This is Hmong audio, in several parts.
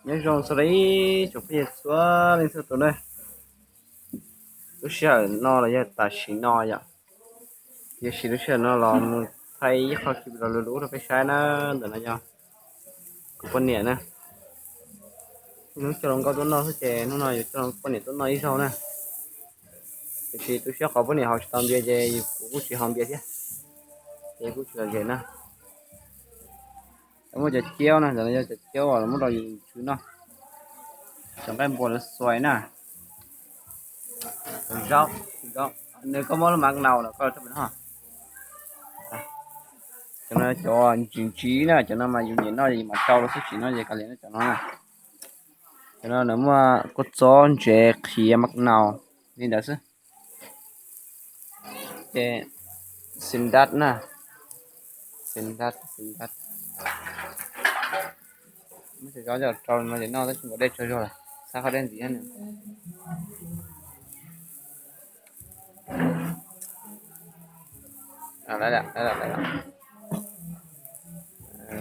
Nyob zoo txog ib tsoom phooj ywg txhua leej txhua tus na. Lub sij hawm no los yog tam sim no yom, tiam sis lub sij hawm no los mus thaij ib qho clip los lus lus rau peb saib na. Ntawm no yog kuv poj niam na. Hnub coj hluas nkauj tuaj noj xwb ces hnub no yuav coj poj niam tuaj noj ib zaug na. Tiam sis tu siab qhov poj niam haus tsis tau npias ces kuv kuj tsis haus npias thiab, ces kuj tsis lom zem na. Muaj cov ciab na, ntawm no yog cov ciab uas muab rau yus tsw noj. Cov nqaij npua lawv xuais na. Zaub, zaub, nws koj muab lub mav nau los koj rau pem no. Cov no cov ntsis ntsis na, cov no mas yus nyiam noj ces yus mam rau rau xwb, tsis noj ces kav liam na cov no na. Cov no nws muaj kua txob ntsev qhiav mav nau li ntawd xwb. Ces xim dab na, xim dab, xim dab. Muab cov zaub coj rau no ces noj tab sis nkaus dej tsaug zog lawm, xav qhov dej ntxiv na.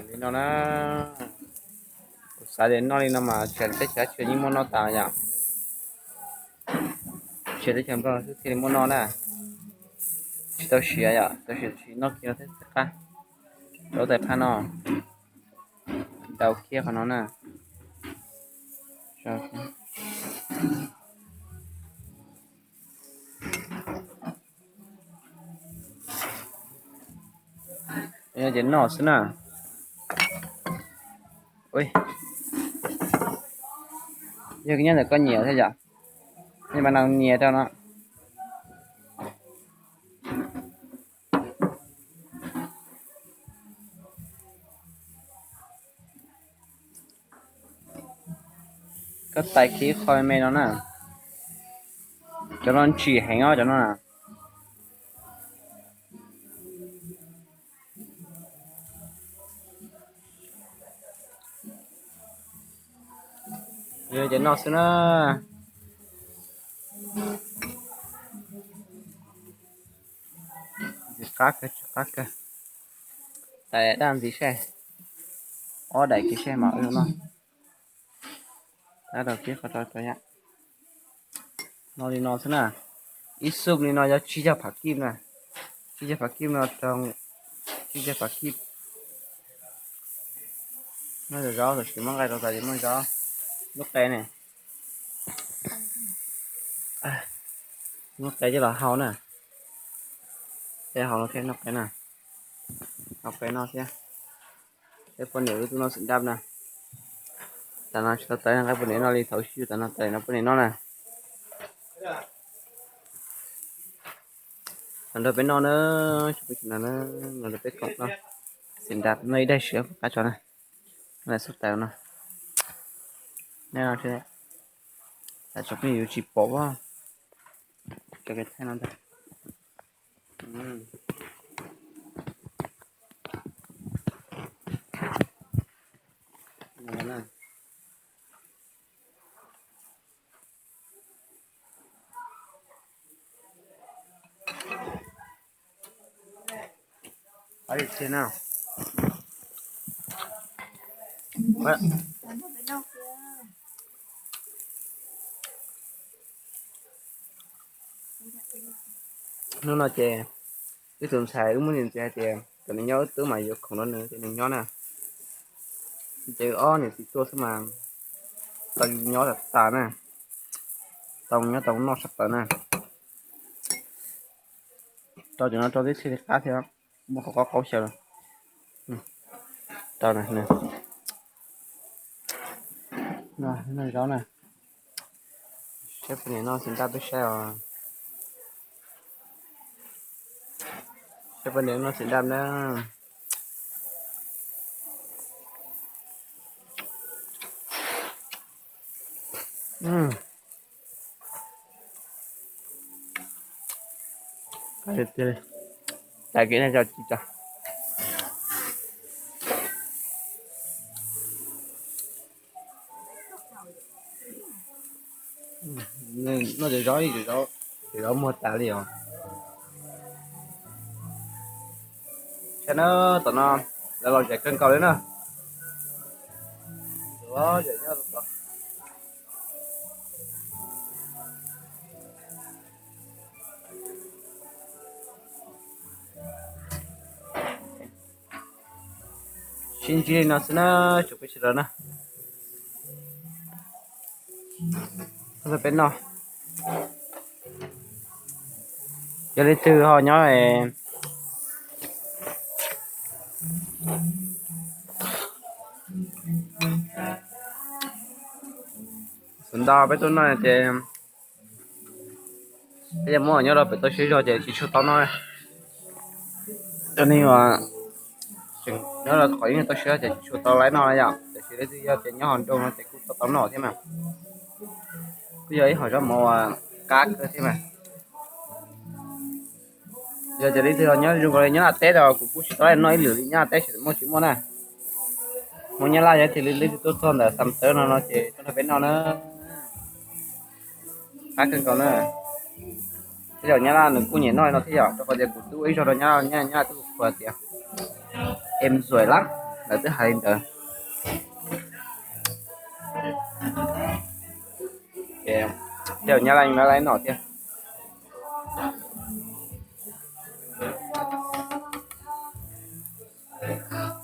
Li no na, kuv xav tias noj li no mas tsam teb chaws yeej muaj noj tas yom. Tsam teb chaws Nplog xwb thiaj li muaj noj na. Tsis tau siav yom, tau siav tsis noj kiag no thiab qab. Rau tais phaj no, dau kiag qhov no na. Ces noj xwb na. Yog koj nyob ntawm koj nyiam thiab yom, nej mam nyias rau no. Koj tais kiag qho me no na. Cov no ntsim heev os cov no na. Ces noj xwb na. Ntxim qab kawg, ntxim qab kawg. Tais daj ntxiv seb, ob daim kiag seb mam ua noj. Tab rau kiag qhov rau rau yam. Noj li no xwb na. Ib xub li no yog tsib caug phav kib na. Tsib caug phav kib no rau tsib caug phav kib. Noj zaub tam sis muab nqaij rau tas ces muaj zaub. Lub qe ne, muab qe coj los hau na. Qe hau no thiab noj qe na. Hau qe noj thiab. Peb poj niam wb tuaj noj xim dab na. Tam no tsis tau tawm nqaij poj niam noj li thaum sib tas no tawm no poj niam noj na. Los nrog peb noj na, los nrog peb koom noj. Xim dab noj ib daig siab qab tso na. Noj xub tawm no. Noj no, tam tso peb yuav tsis pom cov kev thaij no ntag. Hnub no ces wb tus ntxhais wb muab niam ntxiv hais tias kom nws nyob wb twb mas yuav khoom rau nws ces nws nyob na. Ces wb ob niam txiv tuaj xwb mas tau nyob tas tas na, tau nyob tau noj sab plaws na. Rau cov no rau tib si li qab thiab, muaj qhov qaub qaub xyaw. Rau na, noj zaub na. Saib poj niam noj xim dab peb saib os. Saib poj niam noj xim dab na. Tiag li, tas kev no tso tsis tso. Noj cov zaub, cov zaub muag tas li os. Saib na, tom no lawv los zem kawg nkaus li na. Lawv zem nyob tom Sib ntsib li no xwb na, tsoom phooj ywg sawv daws na. Peb noj, yog leej twg ho nyob xav nrog peb tuaj noj ces peb yuav muab nyob rau pem toj siab zog ces tsis tshua tau noj. Cov neeg uas tseem nyob rau qhov yeej toj siab ces tsis tshua tau laib noj na yom, tiam sis leej twg yog tias nyob hauv nroog no ces kuj tau tau noj thiab mas. Kuj yog ib hom zaub mov uas qab kawg thiab mas. Yog tias leej twg nyob zoo nkaus li nyob Nyab Laj teb los kuv kuj tsis tau laib noj ib lwm li, Nyab Laj teb tseem muaj tsis muaj na. Hmoob Nyab Laj yog tias leej twg tuaj txog ntawm Xam Tawv no no ces tuaj nrog peb noj na. Qab kawg nkaus na. Tej zaum Nyab Laj nws kuj nyiam noj no thiab yom, rau qhov tias kuv twb ua ib zaug rau Nyab Laj, Nyab Laj twb qhuas tias em zuaim lab, lawv twb hais li ntawd. Ces tej zaum Nyab Laj yeej laib laib noj thiab.